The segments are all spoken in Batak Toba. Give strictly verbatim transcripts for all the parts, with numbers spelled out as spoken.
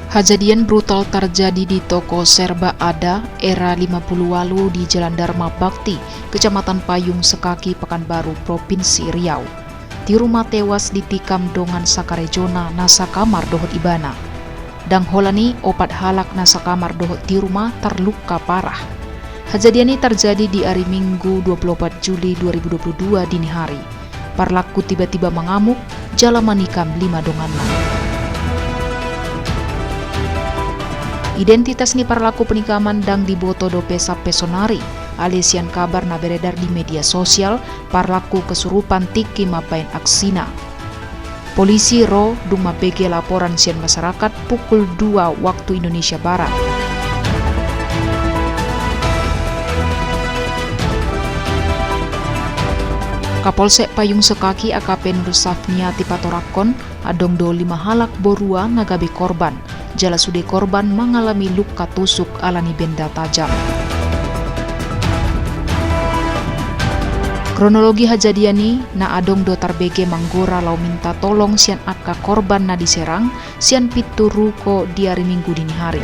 Hajadian brutal tarjadi di toko Serba Ada, Era lima puluh ualu di Jalan Dharma Bakti, Kecamatan Payung Sekaki, Pekanbaru, Propinsi Riau. Tiur ma tewas ditikam dongan sakarejona na sakamar dohot ibana. Ndang holan i, opat halak na sakamar dohot tiur ma tarluka parah. Hajadian i tarjadi di ari Minggu dua puluh opat Juli dua ribu dua puluh dua dini hari. Parlakku tiba-tiba mangamuk, jala manikam lima donganna. Identitas ni parlakku penikaman ndang diboto dope sampe sonari, alai sian kabar na beredar di media sosial, parlakku kesurupan tingki mambaen aksina. Polisi ro dung mambege laporan sian masyarakat pukul dua waktu Indonesia Barat. Kapolsek Payung Sekaki A K P Nur Safniati patorangkon, adong do lima halak borua na gabe korban, jala sude korban mangalami luka tusuk alani benda tajam. Kronologi hajadian i, na adong do tarbege manggora laho minta tolong sian angka korban na diserang sian pintu ruko di ari Minggu dini hari.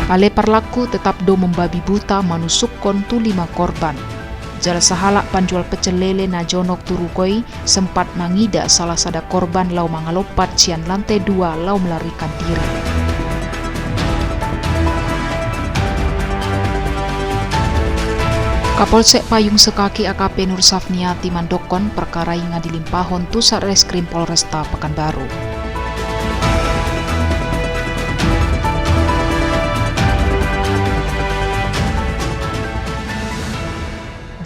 Alai parlakku tetap do membabi buta manusukkon tu lima korban. Jala sahalak panjual pecel lele na jonok tu ruko i sempat mangida salah sada korban laho mangalompat sian lantai dua laho melarikan diri. Kapolsek Payung Sekaki A K P Nur Safniati mandokkon perkara i nga dilimpahon tu Satreskrim Polresta Pekanbaru.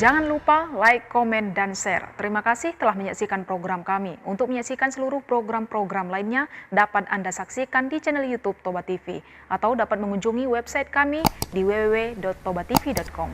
Jangan lupa like, komen, dan share. Terima kasih telah menyaksikan program kami. Untuk menyaksikan seluruh program-program lainnya, dapat Anda saksikan di channel YouTube Toba T V, atau dapat mengunjungi website kami di w w w dot toba t v dot com.